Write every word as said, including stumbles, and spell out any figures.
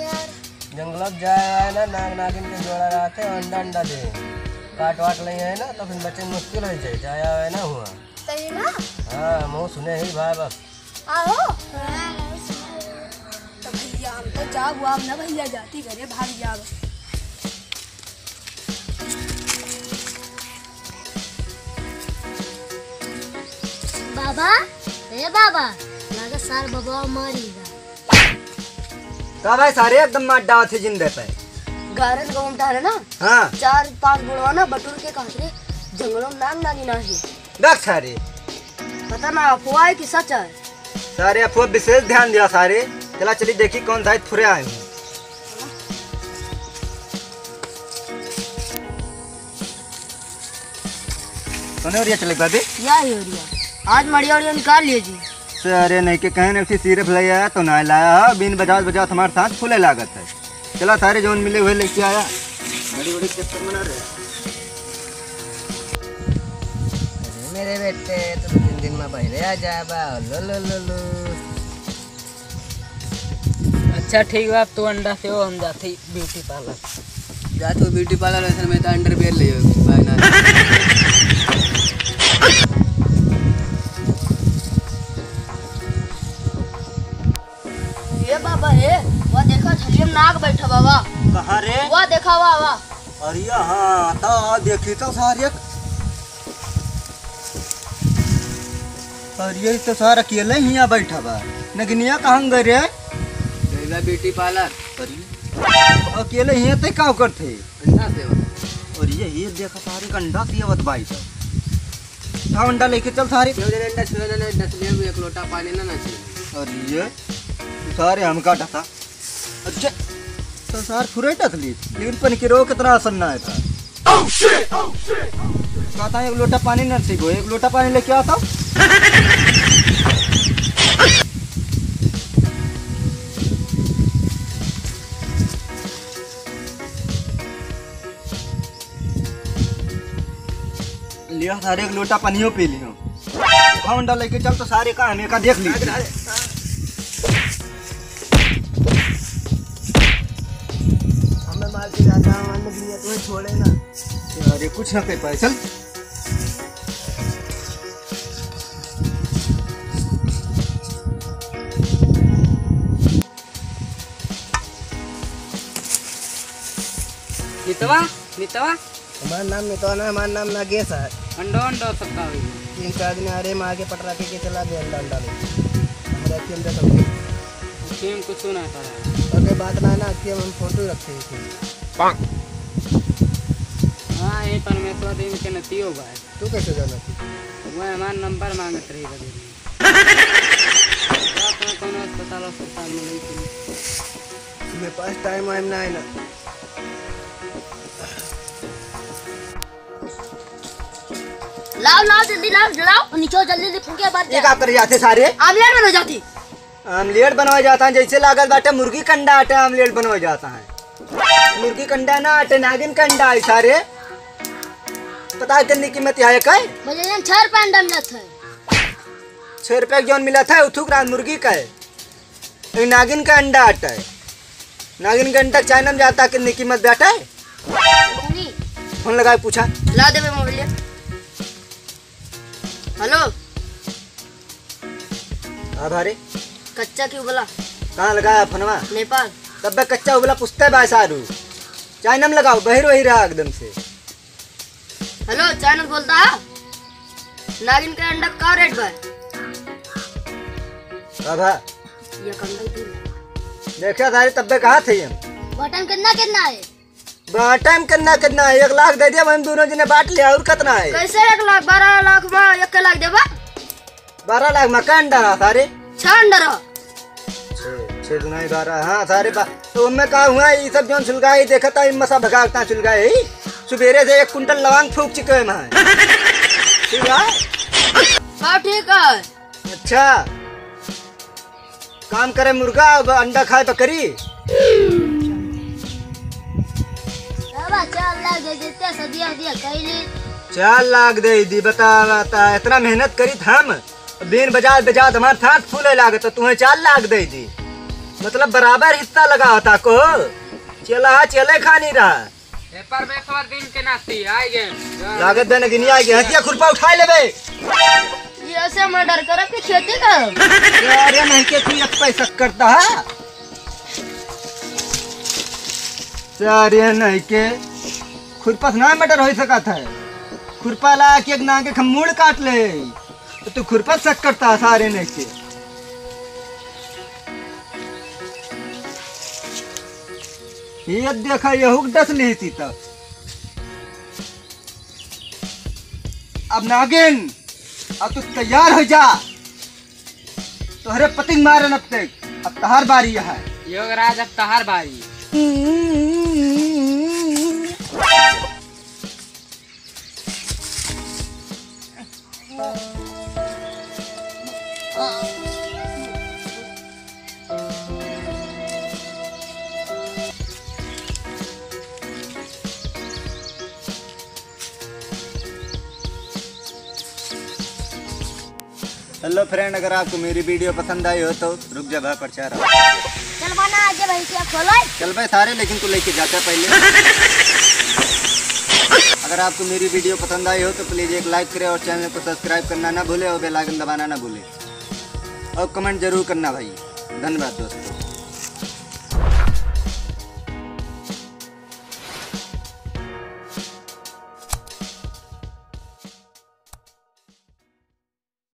जंगल में जाए आए ना, नाग नागिन के जोड़ा रहते, अंडा अंडा दे। काट वाट ले आए ना, तो फिर बचे मुश्किल हो जाए, जाए आए ना हुआ। सही ना? हाँ, मुँह सुने ही भाई बस। आहो। हाँ, मुँह सुने ही। तो भैया, हम तो जाब, हुआ ना भैया, जाती घरे भाग जाब। बाबा, ए बाबा, लागे सार बाबा मारी बा। का भाई सारे एकदम मार डावत है जिंदे पे। गारन गाँव में डाले ना। हाँ। चार पांच बुढ़वा ना बटुर के कहत रहे, जंगलों में नाग नागिन आहे। देख सारे। पता ना अफवाह है कि सच है। सारे अफवाह विशेष ध्यान दिया सारे। चला चली देखी कौन साइड फुरे आए हैं। कौन ओरिया चले बाबे? या ही ओरिया। आज मड़िया ओरिया निकाल लिए जी। सारे नहीं के कहे ना कि सिर्फ ले आया तो ना लाया हो, बिन बजावत बजावत हमार साथ फूले लागत है। चला सारे जौन मिले हुए लेके आया। बड़ी बड़ी चक्कर बना रहे हैं। अरे मेरे बेटे, तू तो तीन दिन में बहरे आ जाबा। लो, लो, लो, लो। अच्छा ठीक बा, अब तू अंडा से हो, हम जाते ब्यूटी पार्लर। जा तू ब्यूटी पार्लर, वैसे मैं तो अंडरवियर ले हो, बाय ना। ए बाबा, ए, वह देखा, थलिया में नाग बैठा बाबा। कहाँ रे? वह देखा, वाह, वाह। अरे हाँ, तो देखी तो सारे। अरे ये तो सार अकेले हियाँ बैठा बा। नगनिया कहाँ गए रे? गइला ब्यूटी पार्लर। अरे, अकेले हियाँ ते का करते? अंडा से हो। अरे ये, ये देखा सारे अंडा से आवत बाई तो। उठा अंडा लेके चल सारे। छह जने अंडा, छह जने अंडा से ले, एक लोटा पानी ना, ना चाहिए। अरे ये, सारे हमका ढसा। अच्छा, तो सार फुरे ढस ली, लेकिन पन के रो कितना आसन ना है था। कहता है, "एक लोटा पानी ना सीखो, एक लोटा पानी लेके आता।" लियो सारे, एक लोटा पानियो पी लियो। उठा अंडा लेके चल तो सारे का हमें का देख ली। हमें मार के जाता है, हमारे लिए तुम्हें छोड़े ना। अरे कुछ ना कर पाए, चल। मितवा, मितवा। हमार नाम मितवा ना, हमार नाम नागेश है। अंडो, अंडो सबका होई। तीन चार दिन अरे मार के पटरा के, के चला गए अंडा, अंडा ले। हमारे अखियन देखा। अखियन कुछ ना पड़ा। ओके, बात ना, ना, अखियन हम फोटो रखे थे। हाँ, ये परमेश्वर दिन के नती होगा है। तू कैसे जाना थी? वो हमार नंबर मांगत रही बजे। रात में कोनो अस्पताल, अस्पताल में नहीं थी। मेरे पास टाइम वाइम ना है ना। लाओ, लाओ, जल्दी लाओ, लाओ, नीचे आओ, जल्दी, जल्दी फूके बात ये जा। का कर जाते सारे? आमलेट बन हो जाती। आमलेट बनवाए जाता है, जैसे लागल बाटे मुर्गी कंडा आटे आमलेट बनवाए जाता है। मुर्गी कंडा ना आटे, नागिन कंडा है सारे। पता है कितनी कीमत है का? भैया, यहाँ छह रुपया अंडा मिलत है। छह रुपया के जौन मिलत है, उथुक रात मुर्गी का है। ये नागिन का अंडा आटे। नागिन के अंडा चाइना में जाता, कितनी कीमत बाटे? नहीं। फोन लगाए पूछा। ला देबे मोबाइल। हेलो। हाँ भारे। कच्चा की उबला। कहाँ लगाया फोनवा? नेपाल। तब बे कच्चा उबला पूछते बा सारू। चाइना में लगाओ, बहिर वही रहा एकदम से। हेलो, चाइना से बोलता है? नागिन के अंडा का रेट बा? हाँ भा। ये कंडा ही दे। देखा सारे तब बे कहा थे हम। बटन कितना, कितना है? बाटा में कितना, कितना है? एक लाख दे दिया, हम दोनों जने बांट लिया, और कितना है? कैसे एक लाख? बारह लाख में एक लाख देबा? बारह लाख में का अंडा रहा सारे? छह अंडा रहा। छह, छह दुनाई बारह, हाँ सारे बा-, तो मैं का हुआ, ये सब जौन सुलगाई देखता, इन मसा भगाता सुलगाई, सुबेरे से एक कुंटल लवांग फूक चुके हैं मैं। ठीक है? हाँ, ठीक है। अच्छा। काम करे मुर्गा, अब अंडा खाए बकरी। बाबा, चार लाख दे देते, सदिया, सदिया कैली। चार लाख दे दी, बता, बता, इतना मेहनत करी था हम, दिन बजात, बजात हमार साथ फूले लागत, तो तुम्हें चार लाख दे दी। मतलब बराबर हिस्सा लगा होता को। चला, चले खानी रहा। पेपर में खबर दिन के नाती आए गए। लागत दे नगिनिया आए गए। हथिया खुरपा उठाए लेबे। ये ऐसे मर्डर करब कि खेती करब? अरे नहीं के तू एक पैसा करता है। सारे नहीं के खुरपा से ना मर्डर हो सकत है। खुरपा ला के एक नागे के हम मूड़ काट ले, तो तू खुरपा शक करता है सारे नहीं के। ये देखा, ये हुक डस ली थी तब। अब नागिन, अब तू तैयार हो जा। तोहरे पतिंग मारन अब तक, अब तहार बारी है। योगराज, अब तहार बारी। Hello friend, अगर आपको मेरी video पसंद आई हो तो रुक जा भाई, प्रचार हो। चल बना आगे भाई, क्या खोलो? चल भाई सारे, लेकिन तू लेके जाता पहले। अगर आपको मेरी video पसंद आई हो तो please एक like करें और channel को subscribe करना ना भूले और bell icon दबाना ना भूले और comment जरूर करना भाई। धन्यवाद दोस्तों।